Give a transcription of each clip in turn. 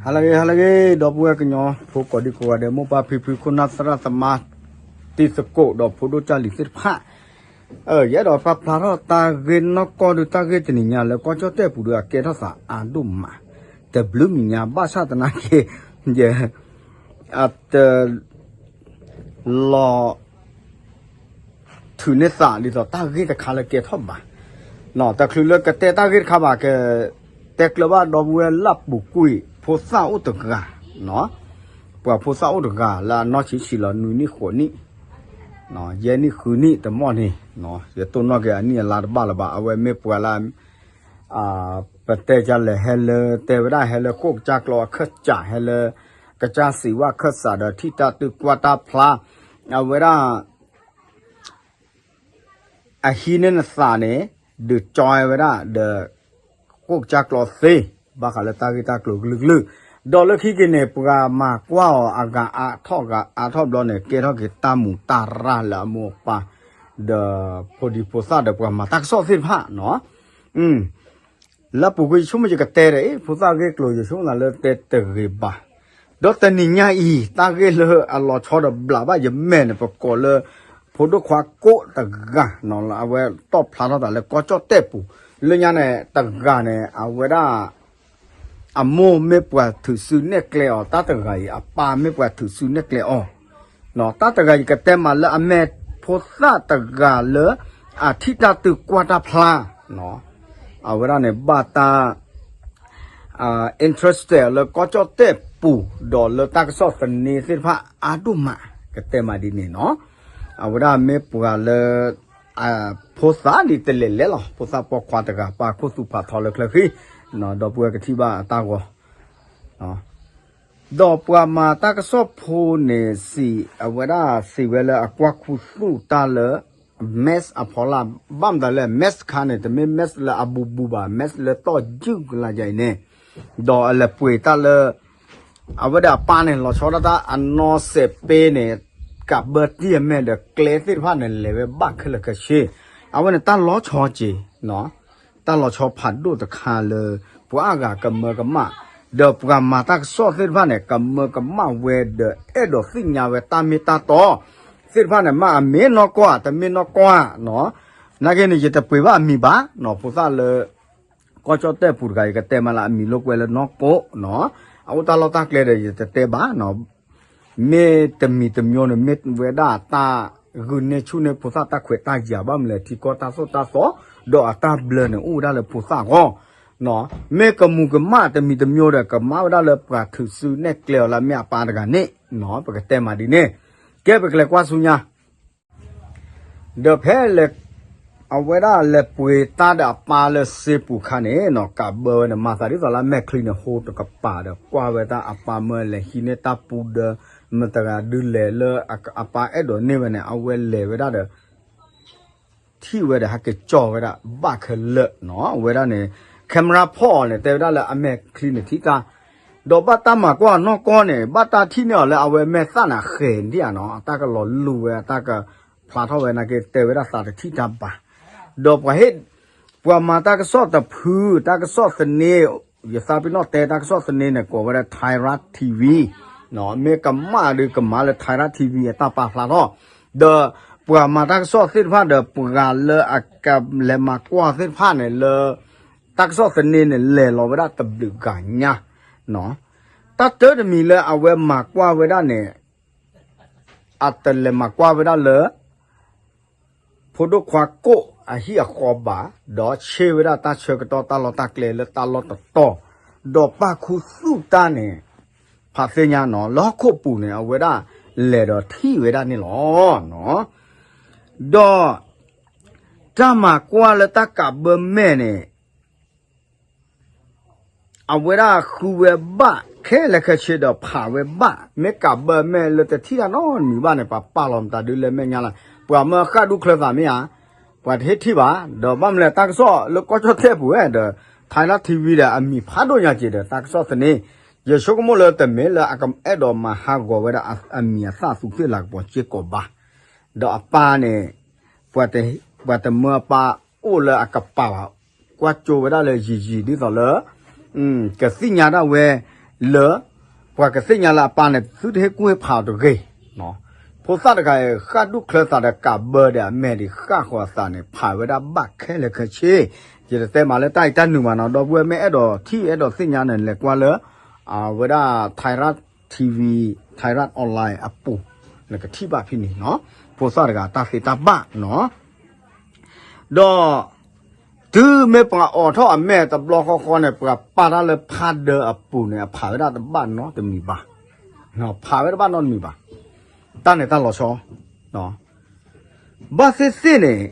ဟါလၢအဂ့ၤ ဟါလၢအဂ့ၤ ဒီပုၢ်ဝဲၢ်ကညီဖိကိးဒံကိးဂၤဒဲး မိၢ်ပၢ်ဖံဖု ခိၣ်နၢ်သရၣ်သမါ တံၤသကိးဒီးဖိဒိၣ်ကၢ်လံၤသ့ၣ်တဖၣ်, ယအဲၣ်ဒိးပာ်ဖျါထီၣ်တၢ်ဂ့ၢ်နီၢ်ကီၢ်ဒုး တၢ်ဂ့ၢ်တနံၤညါလၢကီၢ်ကၠီၣ်တဲၣ်ပူၤဒီးအကဲထီၣ်သးအါဒိၣ်မး, တဘျုးမံၤညါ ဘၣ်ဆၣ်သနာ်က့ ယ အတ လီၤ ထုးန့ၢ်သးဒ်သိးတၢ်ဂ့ၢ်တခါလၢကဲထီၣ်ဘၣ်, တချုးလၢကတဲတၢ်ဂ့ၢ်တခါဘၣ် ကတဲကျၢၤဘၣ်ဒီပုၢ်ဝဲၢ်လၢပူၤကွံာ် ဖိသၣ်အိၣ်တဂၤ, ပှၤဖိသၣ်အိၣ်တဂၤလၢအနီၢ်ဆံးဆံးလီၤ နွံနံၣ်ဃိးနံၣ်, ယဲၢ်နံၣ်ဃုနံၣ်တမီၢ်န့ၣ်, ယတိၢ်နီၣ်က့ၤအနံၣ်အလါတဘၣ်လၢၤဘၣ် အဝဲမ့ၢ်ပှၤလၢ ပတဲကလဲၣ် ဟဲလၢ တဲဝဲဒၣ်ဟဲလၢခိၣ်ကစၢ်ကျီအခၢၣ်စး ဟဲလၢ ကစၢ်စံးဝၣ်ခၢၣ်စးဒီးထံၣ်တၢ်တုၤကွၢ်တၢ်ဖျါ, အဝဲဒၣ် အဟံးန့ၢ်နသးန့ၣ် ဒုးကၠီဝဲဒၣ်ဒီး ခိၣ်ကစၢ်ကျီသ့, ဘၣ်ဃးလၢတၢ်ဂ့ၢ်တၢ်ကျိၤကလုာ်ကလုာ်, ဒီးလၢခံက့ၤန့ၣ် ပှၤမၤကွၢ်အီၤအဂၤအါထီၣ်ဂၤအါထီၣ်ဘျီန့ၣ် ကဲထီၣ်က့ၤတၢ်မူးတၢ်ရၢ်လၢအမိၢ်အပၢ် ဒီးဖိဒံဖိသၣ်ဒီးပှၤမၤတၢ်ကစီၣ်သ့ၣ်တဖၣ်နီၤ လၢပူၤကွံာ်ယဆိကမိၣ်ယကတဲဒီး အ့ ဖိသၣ်ဂ့ၢ်ကျိၤ ယဆိကမိၣ်သးလၢတဲတဂ့ၤဘၣ်, ဒီးတနံၤညါအံၤ တၢ်ဂ့ၢ်လၢအလီၤဆီဒီးဘျးဘၣ်ယမဲာ်န့ၣ် ပကိးလၢ ဖိဒိၣ်ခွါကိၣ်တဂၤနီၤ အဝဲတီၣ်ဖျါထီၣ်သးလၢကီၢ်ကၠီၣ်တဲၣ်ပူၤ, လၢညါန့ၣ် တဂၤန့ၣ် အဝဲဒၣ် အမိၢ်မ့ၢ်ပှၤထုးစုနဲၣ်ကျဲအီၤ, တၢ်တဂၤအံၤ အပၢ်မ့ၢ်ပှၤထုးစုနဲၣ်ကျဲအီၤ, တၢ်တဂၤအံၤကတဲမးလၢအမဲာ်ဖိသၣ်တဂၤလၢ အထံၣ်တၢ်တုၤကွၢ်တၢ်ဖျါ အဝဲဒၣ်န့ၣ် ဘၣ်တၢ် interested လၢကီၢ်ကၠီၣ်တဲၣ်ပူၤ ဒီးလၢတၢ်ကစီၣ်သန့သ့ၣ်တဖၣ်အါဒိၣ်မး, ကတဲမးဒ်န့ၣ်နီၤ, အဝဲဒၣ်မ့ၢ်ပှၤလၢ ဖိသၣ်ဒ်တလဲၤလဲၤလီၤ, ဖိသၣ်ပိာ်ခွါတဂၤ ပၢ်ခိၣ်သူၣ်ဖးထီလၢချၢဃံ, ဒီပုၢ်ဝဲၢ်ကထံၣ်ဘၣ်အတၢ်ဂီၤ ဒီးပှၤမၤတၢ်ကစီၣ်ဖိန့ၣ်စံး အဝဲဒၣ်စံးဝဲလၢအကွၢ်ခူသူၣ်တၢ်လၢ mask အဖီလာ်, ဘၣ်မတၤလဲၣ် mask တခါန့ၣ် တမ့ၢ် mask လၢအဘူးဘူးဘၣ်, mask လၢတီၢ်ယုၢ်ကလါယၤအံၤန့ၣ်, ဒီးအလဲၤပှ့ၤတၢ်လၢ အဝဲဒၣ်အပၢ်န့ၣ် လီၤဆီဒၣ်တၢ်အနီၢ်စဲးပ့န့ၣ် ကးဘၢတံၢ်အမဲာ်ဒီးကျဲသ့ၣ်တဖၣ်န့ၣ် လဲၤဝဲဘၣ်ခဲလၢာ်ခဲဆ့, အဝဲန့ၣ်တၢ်လီၤဆီက့ၤ တၢ်လီၤဆီဖးဒိၣ်တခါလၢ ပှၤအါဂၤကမၢကမၣ်, ဒီးပှၤမၤတၢ်ကစီၣ်သ့ၣ်တဖၣ်န့ၣ် ကမၢကမၣ်ဝဲဒီးအဲၣ်ဒိးသ့ၣ်ညါဝဲတၢ်မ့ၢ်တၢ်တီ သ့ၣ်တဖၣ်န့ၣ် မ့ၢ်အမ့ၢ်နီၢ်ကီၢ်ဧါ တမ့ၢ်နီၢ်ကီၢ်ဧါနီၤ, နာ်က့န့ၣ် ယတပှ့ၤဘၣ်အမံၤဘၣ်နီၤ, ဖိသၣ်လၢ ကီၢ်ကၠီၣ်တဲၣ်ပူၤတဂၤ ယကတဲမးလၢအမံၤလိာ်ကွဲလၢနီၢ်ကိၣ်နီၤ, အအိၣ်တၢ်လီၢ်တၢ်ကျဲဒီး ယတတဲဘၣ်နီၤ, မ့ၢ်တမံၤတမံၤန့ၣ် မ့ၢ်ဝဲဒၣ်တၢ်ဂုာ်န့ၢ်ဆူၣ်န့ၢ်ဖိသၣ်တၢ်ခွဲးတၢ်ယာ်ဘၣ်မနုၤလဲၣ် ထံကီၢ်တၢ်သိၣ်တၢ်သီ, ဒီးအတၢ်ဘျၢန့ၣ် အိၣ်ဝဲဒၣ်လၢဖိသၣ်အဂီၢ်, မ့ၢ်ကမူၤကမၣ်တမံၤတမံၤဒီး ကမၣ်ဝဲဒၣ်လၢပှၤထုးစုနဲၣ်ကျဲအီၤလၢအမ့ၢ်အပၢ်တဂၤန့ၣ်နီၤ, ပကတဲမးဒ်န့ၣ်, ကဲပကလဲၤကွၢ်ဆူညါ ဒီးဖဲလဲၣ် အဝဲဒၣ်လဲၤပှ့ၤတၢ်ဒီးအပၢ်လၢစ့ပူၤခါန့ၣ်နီၤ, ကးဘၢဝဲန့ၣ် မၤသးဒ်သိးလၢအမဲာ်ချံန့ၣ် ဟိတကပၤဒီး ကွၢ်ဝဲတၢ်အပၢ်မၢလဲၤဟံးန့ၢ်တၢ်ပူဒီး မတၤတဂၤဒုးလဲၤလၢအပၢ်အဲၣ်ဒိးန့ၢ်ဝဲန့ၣ် အဝဲလဲၤဝဲဒၣ်ဒီး ထံၣ်ဝဲဒီးဟဲက့ၤကၠီဝဲဒၣ် ဘၣ်ခဲလၢာ်နီၤ, အဝဲဒၣ်န့ၣ် camera ဖီၣ်အီၤန့ၣ် တဲဝဲဒၣ်လၢအမဲာ်ချံန့ၣ်ထံၣ်တၢ်, ဒီးဘၣ်တၢ်မၤကွၢ်အီၤနီၢ်ကီၢ်န့ၣ် ဘၣ်တၢ်ထံၣ်န့ၢ်အီၤလၢအဝဲမဲာ်သၣ်န့ၣ်အဃဲၤဒံးဧါနီၤ, အတၢ်ကလီၤလူၤဝဲ အတၢ်ကဖျါထီၣ်ဝဲနာ်က့ တဲဝဲဒၣ်သးတထံၣ်တၢ်ဘၣ်, ဒီးပှၤဟ့ၣ် ပှၤမၤတၢ်ကစီၣ်တဖု တၢ်ကစီၣ်သန့, ယသးပ့ၤနီၣ်တဲတၢ်ကစီၣ်သန့န့ၣ် ကိးဝဲဒၣ် Thai Rat TV မ့ၢ်ကမၣ်ဒီးကမၤလၢ Thai Rat TV အတၢ်ပာ်ဖျါထီၣ်, ဒီးပှၤမၤတၢ်ကစီၣ်သ့ၣ်တဖၣ်ဒီး ပှၤလၢအကလဲၤမၤကွၢ်သ့ၣ်တဖၣ်န့ၣ်လၢ တၢ်ကစီၣ်သန့န့ၣ် လဲၤလီၤဝဲဒၣ်တဘျုးဂၤညါ, တၢ်တၢတမံၤလၢအဝဲမၤကွၢ်ဝဲဒၣ်န့ၣ် အတလဲၤမၤကွၢ်ဝဲဒၣ်လၢ ဖိဒိၣ်ခွါကိၣ်အဟံၣ်အဃီဘၣ်, ဒီးဆ့ၣ်ဝဲဒၣ်တၢ်ဆၢကတီၢ်တၢ်လီၢ်တၢ်ကျဲလၢတၢ်လီၢ်တတီၤ, ဒီးပာ်ခူသူၣ်တၢ်န့ၣ် ဖးသ့ၣ်ညါနီၤ လၢဟီၣ်ခိၣ်ပူၤန့ၣ် အဝဲဒၣ်လဲၤဒီးထံၣ်ဝဲဒၣ်န့ၣ်လီၤ. ဒီး တၢ်မၤကွၢ်လၢတၢ်ကးဘၢမဲာ်န့ၣ် အဝဲဒၣ်ဃုဝဲဘၣ်ခဲလၢာ်ခဲဆ့ဒီးဖးဝဲဘၣ်, မ့ၢ်ကးဘၢမဲာ်လၢတထံၣ်တၢ်နီတမံၤဘၣ်န့ၣ် ပှၤပာ်လီၤမတၤဒုးလဲၣ်မဲာ်ညါလၢ်, ပှၤမၢဃၣ်ဒူၣ်ချၢသးမ့ၢ်ဧါ, ပှၤတဟ့ၣ်ထံၣ်ဘၣ်, ဒီးဘၣ်မနုၤလဲၣ်တၢ်ကစီၣ်လၢကီၢ်ကၠီၣ်တဲၣ်ပူၤဝဲဒီး Thai Rat TV ဒီးအမံၤဖးဒိၣ်ညါက့ၤဒီး တၢ်ကစီၣ်သန့, ယဆိကမိၣ်လၢတမ့ၢ်လၢအကအဲၣ်ဒိးမၤဟးဂီၤဝဲဒၣ်အမံၤအသၣ် သူးသ့ၣ်လၤကပီၤစ့ၢ်ကီးဘၣ်, ဒီးအပၢ်န့ၣ် ပှၤတမၢအပၢ်အိၣ်လၢအကပၤဘၣ်, ကွၢ်ကၠိဝဲဒၣ်လၢယံာ်ယံာ်ဒ်သိးလၢ ကသ့ၣ်ညါဒၣ်ဝဲ လၢ ပှၤကသ့ၣ်ညါလၢအပၢ်န့ၣ် သုတဟ့ၣ်ကူၣ်ဟ့ၣ်ဖးအီၤတဂ့ၤ. ဖိသၣ်တဂၤအံၤ ဃၣ်ဒူၣ်ချၢသးဒီးကးဘၢဒီးအမဲာ်ဒံး ဃၣ်ဃီၤအသးန့ၣ် ဖးဝဲဒၣ်ဘၣ်ခဲလၢာ်ခဲဆ့. ယတတဲမးလၢတၢ်အံၤတၢ်နုာ်မးနီၤ, ဒီပုၢ်ဝဲၢ်မ့ၢ်အဲၣ်ဒိးထံၣ်အဲၣ်ဒိးသ့ၣ်ညါန့ၣ် လဲၤကွၢ်လၢ အဝဲဒၣ် Thai Rat T V, Thai Rat Online အပူၤ နကထံၣ်ဘၣ်ဖဲန့ၣ်နီၤ, ဖိသၣ်တဂၤတၢ်သ့တၢ်ဘၣ်နီၤ. ဒီး တုၤမ့ၢ်ပှၤအိးထီၣ်အမဲာ်တဘျီဃီဃီန့ၣ် ပှၤပာ်တၢ်လၢဖးဒၢအပူၤန့ၣ် အဖးဝဲဒၣ်တဘၣ်နီတမံၤဘၣ်, ဖးဝဲတဘၣ်နီတမံၤဘၣ်, တၢ်န့ၣ်တၢ်လီၤဆီ ဘၣ်သ့ၣ်သ့ၣ်န့ၣ်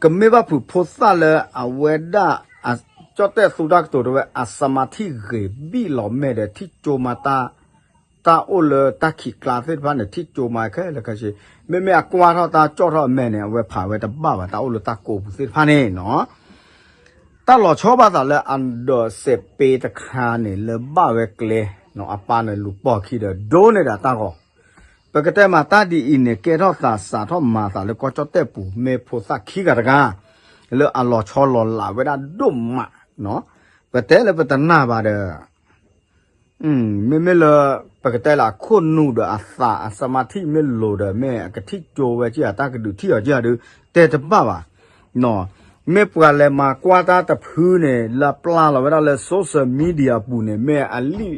ကမ့ၢ်ဘၣ်ဖုးဖိသၣ်လၢအဝဲဒၣ် ကၠီၣ်တဲၣ်သူတၢ်ကတိၤတဝဲ အစမၤထံၣ်ဂ့ၤဘံၣ်လီၤမဲာ်ဒီး ထံၣ်ကၠိမးတၢ် တၢ်အိၣ်လၢတၢ်ခံးကျါသ့ၣ်တဖၣ်န့ၣ် ထံၣ်ကၠိမးခဲလၢာ်ခဲဆ့, မ့မ့ၢ်အကွၢ်ထီၣ်တၢ်ကၠီၣ်ထီၣ်အမဲာ်န့ၣ် အဝဲဖးဝဲတဘၣ်ဘၣ် တၢ်အိၣ်လၢတၢ်ကိးပူၤသ့ၣ်တဖၣ်န့ၣ်နီၤ. တၢ်လီၤဆီဘၣ်သးလၢအဒီးစဲးပ့တခါန့ၣ် လၢဘၣ်ဝဲကျဲ, အပၢ်န့ၣ်လူၤပိာ်ခံဒီး ဒိးန့ၢ်ဒၣ်တၢ်ဂီၤ, ပကတဲမးတၢ်ဒ်အံၤန့ၣ် ကဲထီၣ်သးစးထီၣ်မၤသးလၢကီၢ်ကၠီၣ်တဲၣ်ပူၤ မ့ၢ်ဖိသၣ်ခံဂၤတဂၤ လၢအလီၤဆီလီၤလးဝဲဒၣ်ဒိၣ်မး, ပတဲလၢပတနာ်ဘၣ်ဒီး မ့မ့ၢ်လၢ ပကတဲလၢအခိၣ်နူာ်ဒီးအသးအစမၤထံၣ်မ့ၢ်လိၤဒီး မ့ၢ်အကထံၣ်ကၠိဝဲက့ၤဧါ တၢ်ကဒုးထံၣ်အီၤက့ၤဧါဒီး တဲတဘၣ်ဘၣ်. မ့ၢ်ပှၤလဲၤမၤကွၢ်တၢ်တဖုန့ၣ် လၢပျၢ်လီၤဝဲဒၣ်လၢ social media အပူၤန့ၣ် မ့ၢ်အလံၣ်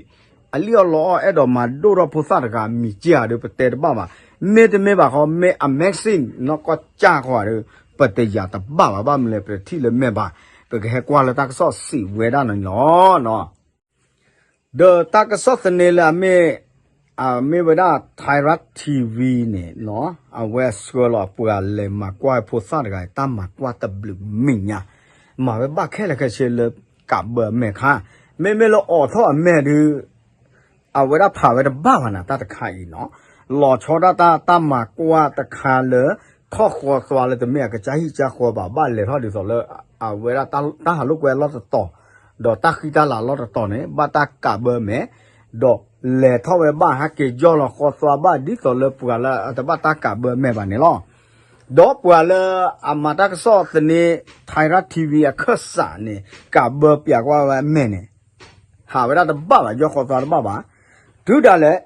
အီၣ်လီအီၣ်အဲၣ်ဒိးမၤဒိၣ်ထီၣ်ဖိသၣ်တဂၤအမံၤက့ၤဧါဒီး ပတဲတဘၣ်ဘၣ်. မ့တမ့ၢ်ဘၣ်ဃီ မ့ၢ်အ maxim နီၢ်ကီၢ်ကၢ်ဃီဧါဒီး ပတယာ်တဘၣ်ဘၣ်. ဘၣ်မနုၤလဲၣ် ပတထံၣ်လၢမဲာ်ဘၣ်, ပကဟဲကွၢ်လၢတၢ်ကစီၣ်စံးဝဲဒၣ်န့ၣ်လီၤ. ဒီးတၢ်ကစီၣ်သန့လၢအမ့ၢ် အမ့ၢ်ဝဲဒၣ် Thai Rat T V န့ၣ် အဝဲဆှၢလီၤပှၤလဲၤမၤကွၢ်ဖိသၣ်တဂၤ တၢ်မၤကွၢ်တဘျုးမံၤညါ, မၤဝဲဘၣ်ခဲလၢာ်ခဲဆ့လၢကးဘၢအမဲာ်ခါ, မ့မ့ၢ်လၢအိးထီၣ်အမဲာ်ဒီး အဝဲဒၣ်ဖးဝဲတဘၣ်ဘၣ်နၤ တၢ်တခါအံၤနီၤ, လီၤဆီဒၣ်တၢ် တၢ်မၤကွၢ်တခါလၢ ထီၣ်ဃီသွါလၢတမ့ၢ်အကစၢ်ဟံၣ်ကစၢ်ဃီဘၣ် ဘၣ်လဲၤထီၣ်ဒ်သိးလၢ အဝဲဒၣ်တၢ်ဟးလိာ်ကွဲအလီၢ်တတီၤ, ဒီးတၢ်ဃံတၢ်လၤအလီၢ်တတီၤန့ၣ် ဘၣ်တၢ်ကးဘၢမဲာ်, ဒီးလဲၤထီၣ်ဝဲဘၣ် ဟဲက့ၤယီၢ်လီၤဃီသွါဘၣ် ဒ်သိးလၢပှၤလၢအတဘၣ်တၢ်ကးဘၢမဲာ်ဘၣ်န့ၣ်လီၤ. ဒီးပှၤလၢအမၤတၢ်ကစီၣ်သန့ Thai Rat T V အခၢၣ်စးန့ၣ် ကးဘၢပျးကွၢ်ဝဲအမဲာ်န့ၣ် ဟးဝဲဒၣ်တဘၣ်ဘၣ် ယီၢ်ဃီသွါတဘၣ်ဘၣ်. တုၤဒၣ်လဲာ်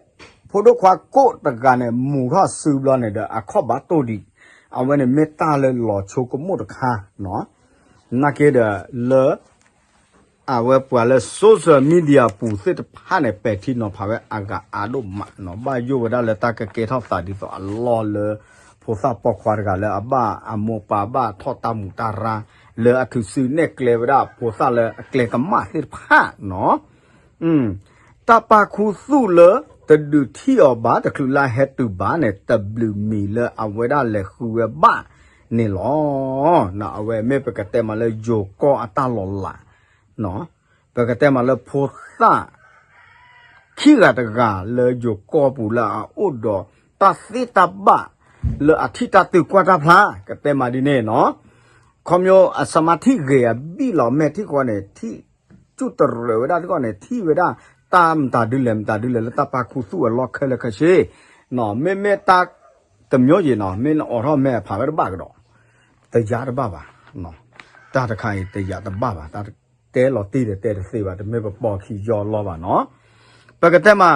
ဖိဒိၣ်ခွါကိၣ်တဂၤန့ၣ် မူၤထီၣ်စုဘျီန့ၣ်ဒီး အခီၣ်ဘၣ်တိၢ်ဒံး, အဝဲန့ၣ်မ့ၢ်တၢ်လၢလီၤဆိကမိၣ်တခါနီၤ, နာ်က့ဒီးလၢ အဝဲပှၤလၢ social media ပူၤသ့ၣ်တဖၣ်န့ၣ် ပဲာ်ထံနီၤဖးဝဲအဂၤအါဒိၣ်မးနီၤ, ဘၣ်ယိၣ်ဝဲဒၣ်လၢတၢ်ကကဲထီၣ်သးဒ်သိးအလီၢ်လၢ ဖိသၣ်ပိာ်ခွါတဂၤလၢအဘၣ်အမိၢ်ပၢ်ဘၣ်ထီၣ်တၢ်မူးတၢ်ရၢ် လၢအထုးစုနဲၣ်ကျဲဝဲဒၣ်ဖိသၣ်လၢအကျဲကမၣ်သ့ၣ်တဖၣ်နီၤ. တၢ်ပာ်ခူသူၣ်လၢတဒုးထံၣ်အီၤဘၣ် တချုးလၢအဟဲတုၤဘၣ်န့ၣ် တဘျုးမံၤလၢအဝဲဒၣ်လဲၤဃုဝဲဘၣ်န့ၣ်လီၤ. အဝဲမ့ၢ်ပကတဲမးလၢယိၤကီၢ်အတၢ်လီၤလး, ပကတဲမးလၢဖိသၣ် ခံဂၤတဂၤလၢယိၤကီၢ်ပူၤလၢအအိၣ်ဒီး တၢ်သ့တၢ်ဘၣ် လၢအထံၣ်တၢ်တုၤကွၢ်တၢ်ဖျါ ကတဲမးဒ်န့ၣ်နီၤ, ခီဖျိအစမၤထံၣ်ဂ့ၤအဘံၣ်လီၤမဲာ်ထံၣ်ဃီန့ၣ် ထံၣ် စူၢ်တရၢးဝဲဒၣ်သ့ၣ်ဃီန့ၣ် ထံၣ်ဝဲဒၣ် တၢ်မတၤဒုလဲၣ်မတၤဒုလဲၣ်လၢတၢ်ပာ်ခူသူၣ်အလီၢ်ခဲလၢာ်ခဲဆ့, မ့မ့ၢ်တၢ်တမျိုးယံၤနီၤ မ့ၢ်နအိးထီၣ်မဲာ်ဖးဝဲတဘၣ်ကဒီး, တယါတဘၣ်ဘၣ်, တၢ်တခါအံၤတယါတဘၣ်ဘၣ်, တၢ်တဲလီၤတံၢ်ဒီးတဲတသ့ဘၣ်, တမ့ၢ်ပပိာ်ခံယီၢ်လီၢ်ဘၣ်နီၤ, ပကတဲမး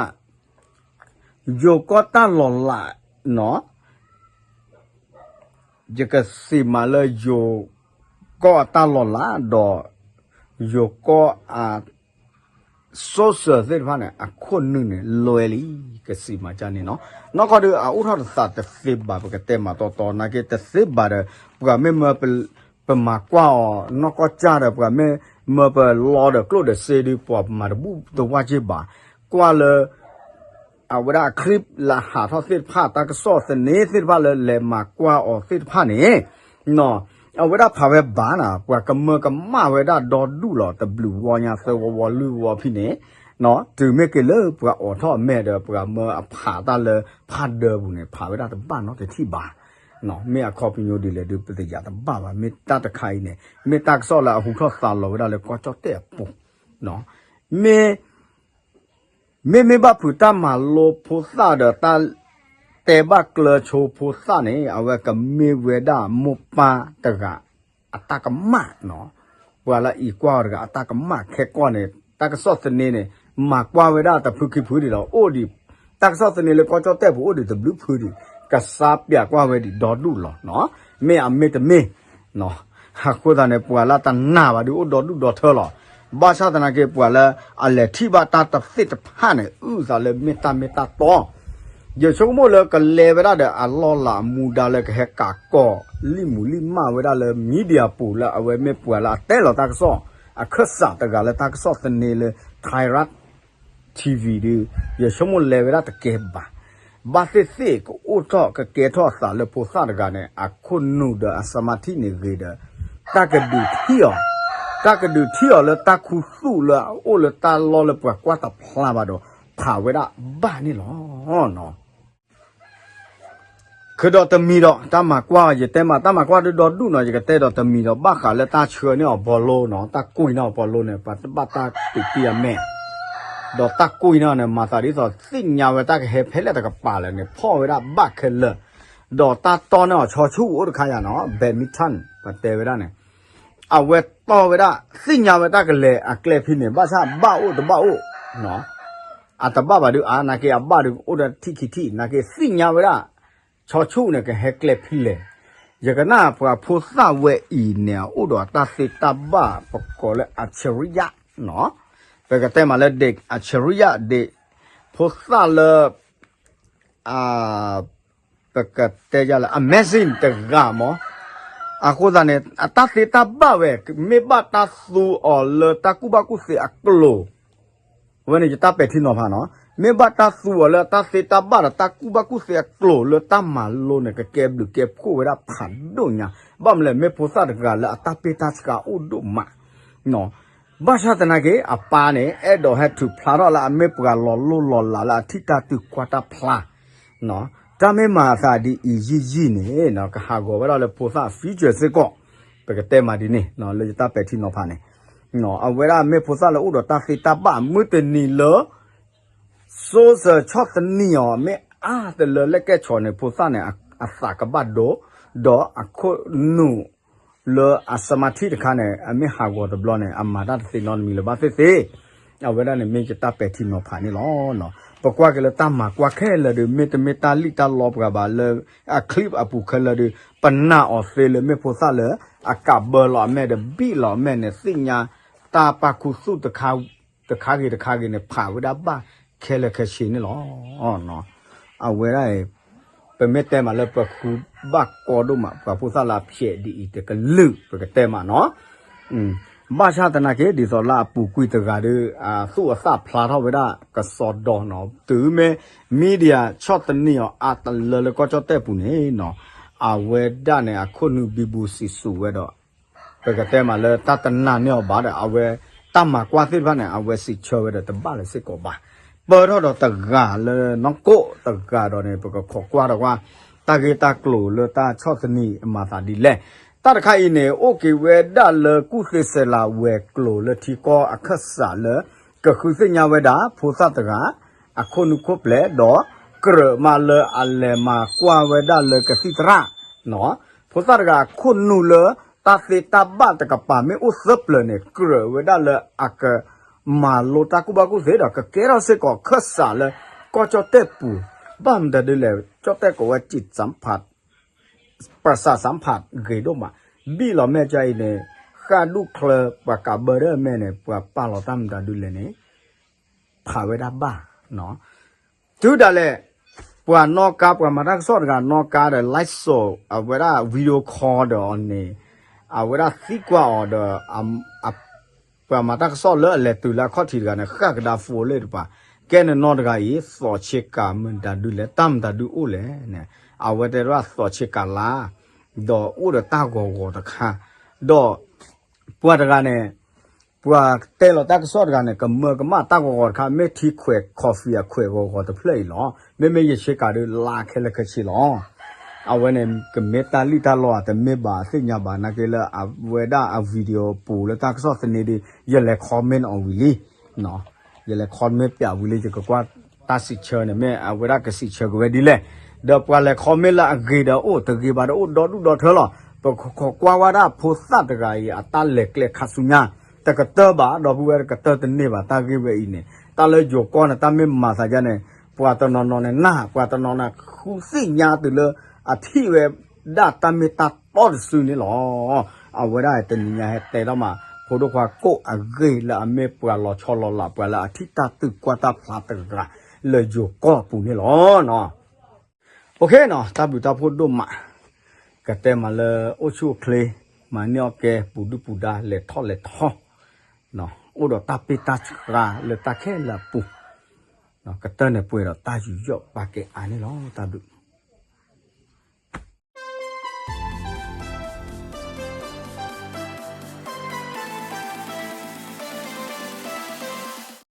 ယိၤကီၢ်တၢ်လီၤလးနီၤ ယကစံးမးလၢယိၤကီၢ်အတၢ်လီၤလးဒီး ယိၤကီၢ်အ social သ့ၣ်တဖၣ်န့ၣ် အခိၣ်နူာ်န့ၣ် လွဲလံ ကစံးမးကန့ၣ်နီၤ, နီၢ်ကီၢ်ဒုးအအိၣ်ထီၣ်တသးတသ့ဘၣ် ပကတဲမးတီတီ နာ်က့တသ့ဘၣ်ဒီး ပှၤမ့ၢ်မၢ ပမၤကွၢ်အီၤ နီၢ်ကီၢ်ကၢ်ဒီး ပှၤမ့ၢ်မၢပလီဒီးကျိၣ်ဒီးစ့ဒုး ပှၤမၤတဘူၣ်တဝၢ်က့ဘၣ်, ကွၢ်လၢ အဝဲဒၣ်အ clip လၢဟးထီၣ်သ့ၣ်တဖၣ် တၢ်ကစီၣ်သန့သ့ၣ်တဖၣ်လၢလဲၤမၤကွၢ်အီၤသ့ၣ်တဖၣ်န့ၣ် အဝဲဒၣ်ဖးဝဲဘၣ်နၤ ပှၤကမၢကမၣ်ဝဲဒၣ်ဒီဒူၣ်လီၤ တဘျုးဝီညါသၢဝီဝီလွံၢ်ဝီဖဲန့ၣ်, တုၤမ့ၢ်က့ၤလၢပှၤအိးထီၣ်အမဲာ်ဒီး ပှၤမၢအဖးတၢ်လၢဖးဒၢပူၤန့ၣ် ဖးဝဲဒၣ်တဘၣ်နီတထံၣ်ဘၣ်, မ့ၢ်အခီပညီဒ်လဲၣ်ဒုး ပတယာ်တဘၣ်ဘၣ် မ့ၢ်တၢ်တခါအံၤန့ၣ် မ့ၢ်တၢ်ကစီၣ်လၢအဟူထီၣ်သးလီၤဝဲဒၣ်လၢကီၢ်ကၠီၣ်တဲၣ်အပူၤ, မ့ၢ် မ့မ့ၢ်ဘၣ်ဖုးတၢ်မၤလိဖိသၣ်ဒီး တၢ်တဲဘၣ်ကျၢၤဆိဖိသၣ်န့ၣ် အဝဲကမ့ၢ်ဝဲဒၣ်မိၢ်ပၢ်တဂၤအတၢ်ကမၣ်နီၤ, ပှၤလၢအအံၤကွၢ်အီၤတဂၤအတၢ်ကမၣ်ခဲကီၢ်န့ၣ် တၢ်ကစီၣ်သန့န့ၣ် မၤကွၢ်ဝဲဒၣ်တဖုခံဖုဒံးလီၤ. အိၣ်ဒံး တၢ်ကစီၣ်သန့လၢကီၢ်ကၠီၣ်တဲၣ်ပူၤအိၣ်ဒံးတဘျုးဖုဒံး, ကစါပျးကွၢ်ဝဲဒံးဒီဒူၣ်လီၤ. မ့ၢ်အမ့ၢ်တမ့ၢ် အဃိသတးန့ၣ် ပှၤလၢတနာ်ဘၣ်ဒုးအိၣ်ဒီဒူၣ်ဒီထၢလီၤ. ဘၣ်ဆၣ်သနာ်က့ ပှၤလၢအလဲၤထံၣ်ဘၣ်တၢ်တသ့ၣ်တဖၣ်န့ၣ် အုၣ်သးလၢမ့ၢ်တၢ်မ့ၢ်တၢ်တီ ယဆိကမိၣ်လၢကလဲၤဝဲဒၣ်ဒီးအလီၢ်လၤအမူဒါလၢကဟဲကးကီၢ်လံာ်မူၤလံာ်မၢ်ဝဲဒၣ်လၢ media ပူၤလၢအဝဲမ့ၢ်ပှၤလၢအတဲလီၤတၢ်ကစီၣ် အခၢၣ်စးတဂၤလၢတၢ်ကစီၣ်သန့လၢ Thai Rat TV ဒုး ယဆိကမိၣ်လဲၤဝဲဒၣ်တကဲဘၣ်. ဘၣ်သ့ၣ်သ့ၣ်ကအိၣ်ထီၣ်ကကဲထီၣ်အသးလၢဖိသၣ်တဂၤန့ၣ် အခိၣ်နူာ်ဒီးအစမၤထံန့ၣ်ဂ့ၤဒီး တၢ်ကဒုးထံၣ်အီၤ, တၢ်ကဒုးထံၣ်အီၤလၢတၢ်ခူသူၣ်လၢအအိၣ်လၢတၢ်လီၢ်လၢပှၤကွၢ်တဖျါဘၣ်ဒီး ဖးဝဲဒၣ်ဘၣ်န့ၣ်လီၤ. ခဲဒီးတမံၤဒီး တၢ်မၤကွၢ် ယတဲမး တၢ်မၤကွၢ်ဒုးဒီဒူၣ်နီၤ ယကတဲဒီးတမံၤဒီး ဘၣ်ဃးလၢတၢ်ဆှၢန့ၢ်အီၤဘီလိနီၤ တၢ်ကွံာ်န့ၢ်အီၤဘီလိန့ၣ် ပှၤတဘၣ်တၢ်ပံးတံၢ်အမဲာ် ဒီးတၢ်ကွံာ်န့ၢ်အီၤန့ၣ် မၤသးဒ်သိးသ့ၣ်ညါဝဲတၢ်ကဟဲဖဲလဲၣ်တကပၤလဲၣ်န့ၣ် ဖီၣ်ဝဲဒၣ်ဘၣ်ခဲလၢာ်, ဒီးတၢ်တီန့ၢ်အီၤဆီဆူၣ်အိၣ်တခါယၤနီၤ badminton ပတဲဝဲဒၣ်န့ၣ် အဝဲတီဝဲဒၣ် သ့ၣ်ညါဝဲတၢ်ကလဲၤအကျဲဖဲန့ၣ် ဘၣ်ဆၣ်ဘၣ်အိၣ်တဘၣ်အိၣ် အတဘၣ်ဘၣ်ဒုးအါ နာ်က့အဘၣ်ဒုးအိၣ်ဒီးထံၣ်ခံထံၣ် နာ်က့သ့ၣ်ညါဝဲဒၣ် ဆီဆူၣ်န့ၣ် ကဟဲကျဲဖဲလဲၣ်. ယကနၣ်ပှၤဖိသၣ်ဝဲအံၤန့ၣ် အအိၣ်ဒီးတၢ်သ့တၢ်ဘၣ်ပကိးလၢ အၣ်ဆရံယါ ပကတဲမးလၢဒ့ၣ် အၣ်ဆရံယါဒ့ၣ် ဖိသၣ်လၢ ပကတဲယၤလၢ amazing တဂၤမး. အဃိသတးန့ၣ် အတၢ်သ့တၢ်ဘၣ်ဝဲ မ့ၢ်ဘၣ်တၢ်သူအီၤလၢတၢ်ကူၣ်ဘၣ်ကူၣ်သ့အကျိၤ အဝဲန့ၣ်ယတၢ်ပဲာ်ထံနီၤဖးနီၤ, မ့ၢ်ဘၣ်တၢ်သူအီၤလၢတၢ်သ့တၢ်ဘၣ်ဒီးတၢ်ကူၣ်ဘၣ်ကူၣ်သ့အကျိၤလၢတၢ်မၤလိန့ၣ် ကကဲဘျုးကဲဖှိၣ်ဝဲဒၣ်ဖးဒိၣ်ညါ, ဘၣ်မနုၤလဲၣ် မ့ၢ်ဖိသၣ်တဂၤလၢအတၢ်ပ့ၢ်တၢ်ဆှးအိၣ်ဒိၣ်မး, ဘၣ်ဆၣ်သနာ်က့ အပၢ်န့ၣ် အဲၣ်ဒိးဟဲထုးဖျါထီၣ်လၢအမ့ၢ်ပှၤလီၤလိၢ်လီၤလးလၢအထံၣ်တၢ်တုၤကွၢ်တၢ်ဖျါ တၢ်မ့ၢ်မၤအသးဒ်အံၤယံာ်ယံာ်န့ၣ် ကဟးဂီၤဝဲဒၣ်လၢဖိသၣ် future စ့ၢ်ကီး, ပကတဲမးဒ်န့ၣ် လၢယတၢ်ပဲာ်ထံနီၤဖးန့ၣ်, အဝဲဒၣ်မ့ၢ်ဖိသၣ်လၢအိၣ်ဒီးတၢ်သ့တၢ်ဘၣ် မုၢ်တနံၤလၢ စိစၢၤဆီၣ်သနံးအီၤ မ့ၢ်အါတလၢလၢကဲၣ်ဆိးန့ၣ် ဖိသၣ်န့ၣ် အသးကဘၣ်ဒိ ဒီးအခိၣ်နူာ် လၢအစမၤထံတခါန့ၣ် အမ့ၢ်ဟးဂီၤတဘျီန့ၣ် အမၤတၢ်တသ့နီတမံၤလၢၤဘၣ်သ့ၣ်သ့ၣ်, အဝဲဒၣ်န့ၣ်မ့ၢ်ယတၢ်ပဲာ်ထံနီၤဖးန့ၣ်လီၤ. ပကွၢ်က့ၤလၢတၢ်မၤကွၢ်ခဲလၢာ်ဒီး မ့တမ့ၢ်တၢ်လံၣ်တၢ်လီပှၤဘၣ်လၢ အ clip အပူၤခဲလၢာ်ဒီး ပနာ်အီၤသ့လၢမ့ၢ်ဖိသၣ်လၢ အကးဘၢလီၤအမဲာ်ဒီးဘံၣ်လီၤအမဲာ်န့ၣ် သ့ၣ်ညါတၢ်ပာ်ခူသူၣ်တခါဂ့ၤတခါဂ့ၤန့ၣ် ဖးဝဲဒၣ်ဘၣ်ခဲလၢာ်ခဲဆ့န့ၣ်လီၤ. အဝဲဒၣ်အံၤ ပမ့ၢ်တဲမးလၢပဃုဘၣ်ကီဒိၣ်မး ပှၤဖိသၣ်လၢအဖျဲးဒ်အံၤတကလုာ် ပကတဲမးနီၤ, ဘၣ်ဆၣ်သနာ်က့ ဒ်သိးလၢအပူၤကွံာ်တဂၤဒီး အသူၣ်အသးဖျါထီၣ်ဝဲဒၣ်ကစီဒီနီၤ, တုၤမ့ၢ် media ဆီၣ်သနံးအီၤအါတလၢလၢကီၢ်ကၠီၣ်တဲၣ်ပူၤန့ၣ်နီၤ, အဝဲဒၣ်န့ၣ် အခိၣ်နူာ်ဘံဘူစံးစူၤဝဲဒီး ပကတဲမးလၢတၢ်တနာ်န့ၢ်အီၤဘၣ်ဒီး အဝဲတၢ်မၤကွၢ်သ့ၣ်တဖၣ်န့ၣ် အဝဲစံးဆၢဝဲဒီးတဘၣ်လၢၤစ့ၢ်ကီးဘၣ်. ပၢၢ်ထီၣ်ဒီးတဂၤလၢနီၢ်ကိၣ်တဂၤဒီးန့ၣ် ပကခိးကွၢ်ဒီးကွၢ် တၢ်ဂ့ၢ်တၢ်ကျိၤလၢတၢ်ဆီၣ်သနံးအမၤသးဒ်လဲၣ်. တၢ်တခါအံၤန့ၣ် အိၣ်က့ၤဝဲဒၣ်လၢကူၣ်သ့စဲးလၤဝဲၤကျိၤလၢထံကီၢ်အခၢၣ်စးလၢ ကဃုသ့ၣ်ညါဝဲဒၣ် ဖိသၣ်တဂၤ အခိၣ်နူာ်ခိၣ်ပျဲၢ်ဒီး ကြၢးမးလၢအလဲၤမၤကွၢ်ဝဲဒၣ်လၢကသံၣ်သရၣ် ဖိသၣ်တဂၤအခိၣ်နူာ်လၢတၢ်သ့တၢ်ဘၣ်တကပၤမ့ၢ်အိၣ်သၢပျၢၤန့ၣ် ကြၢးဝဲဒၣ်လၢအကမၤလိတၢ်ကူၣ်ဘၣ်ကူၣ်သ့ဒီး ကကဲထီၣ်စ့ၢ်ကီးခၢၣ်စးလၢကီၢ်ကၠီၣ်တဲၣ်ပူၤ, ဘၣ်မတၤဒ်လဲၣ် ကၠီၣ်တဲၣ်ကိးဝဲ จิตสัมผัส ประสาทสัมผัส ဂ့ၤဒိၣ်မး, ဘံၣ်လီၤမဲာ်ကအံၤန့ၣ် ဃၣ်ဒူၣ်ချၢ ပှၤကးဘၢဒၢမဲာ်န့ၣ် ပှၤပာ်လီၤတၢ်မတၤဒ်လဲၣ်န့ၣ် ဖးဝဲဒၣ်ဘၣ် တုၤဒၣ်လဲာ် ပှၤနီၣ်ကါ ပှၤမၤတၢ်ကစီၣ်တဂၤနီၣ်ကါဒီး live show အဝဲဒၣ် video call ဒီးအီၤန့ၣ် အဝဲဒၣ်သံကွၢ်အီၤဒီး ပှၤမၤတၢ်ကစီၣ်လၢအလဲၤတုၤလၢအခီၣ်ထံးတဂၤန့ၣ် ဃၣ်ကဒါ phone လၢတပၤ, ကဲနနီၢ်တဂၤအံၤ သီးဆ့ကၤမတၤဒုလဲၣ် တၢ်မတၤဒုအိၣ်လဲၣ်, အဝဲတဲဒၣ်သီးဆ့ကၤလါ, ဒီးအိၣ်ဒီးတၢ်ဂီၤဂီၤတခါ, ဒီး ပှၤတဂၤန့ၣ် ပှၤတဲလီၤတၢ်ကစီၣ်တဂၤန့ၣ် ကမၢကမၣ်တၢ်ဂီၤဂီၤတခါ မ့ၢ်ထံခွဲး coffee အခွဲးဂီၤဂီၤတဖျၢၣ်အံၤလီၤ. မ့မ့ၢ်ယဆ့ကၤဒုးလါခဲလၢာ်ခဲဆ့လီၤ. အဝဲန့ၣ် ကမ့ၢ်တၢ်လံၣ်တၢ်လီအတမ့ၢ်ဘၣ်သ့ၣ်ညါဘၣ် နာ်က့လၢအဝဲဒၣ်အ video ပူၤလၢတၢ်ကစီၣ်သန့ဒီး ယလဲၤ comment အီၤဝံၤလံ ယလဲၤ comment ပၠးဝံၤလံ ယကကွၢ်တၢ်စံးဆၢန့ၣ် မ့ၢ်အဝဲဒၣ်ကစံးဆၢက့ၤဝဲဒ်လဲၣ်, ဒီးပှၤလဲၤ comment လၢအဂ့ၤဒီးအိၣ် တဂ့ၤဘၣ်ဒီးအိၣ်ဒီဒူၣ်ဒီထၢလီၤ. ပခိးကွၢ်ဝဲဒၣ်ဖိသၣ်တဂၤအံၤ အတၢ်လဲၤကျဲခါဆူညါ တကတၢၢ်ဘၣ် ဒီပုၢ်ဝဲၢ် တကတၢၢ်တန့ၢ်ဘၣ် တၢ်ဂ့ၢ်ဝဲအံၤန့ၣ် တၢ်လၢယိၤကီၢ်န့ၣ် တၢ်မ့ၢ်မၤသးဒ်န့ၣ် ပှၤတနီၤနီၤန့ၣ် နၢ် ပှၤတနီၤနီၤ ဃုသ့ၣ်ညါတုၤလၢ အထံၣ်ဝဲဒၣ်တၢ်မ့ၢ်တၢ်တီတစုန့ၣ်လီၤ. အဝဲဒၣ်တနံၤညါဟဲတဲထီၣ်မး ဖိဒိၣ်ခွါကိၣ်အဂ့ၢ်လၢအမ့ၢ်ပှၤလီၤဆီလီၤလး ပှၤလၢအထံၣ်တၢ်သံကွၢ်တၢ်ဖျါတဂၤ လၢယိၤကီၢ်အပူၤန့ၣ်လီၤ. OK နီၤ တၢ်ဘျုးတၢ်ဖှိၣ်ဒိၣ်မး, ကတဲမးလၢအိၣ်ဆူၣ်အိၣ်ချ့, မၤန့ၢ်အီၣ်ကဲ ပူၤဒုၣ်ပူၤဒါ လဲၤထီၣ်လဲၤထီ, အိၣ်ဒီးတၢ်ပ့ၢ်တၢ်ဆှါလၢတၢ်ခဲလၢာ်အပူၤ, ကတၢၢ်န့ၣ်ပှဲၤဒီးတၢ်ယူးယီၣ်ပာ်ကဲအါန့ၣ်လီၤ. တၢ်ဘျုး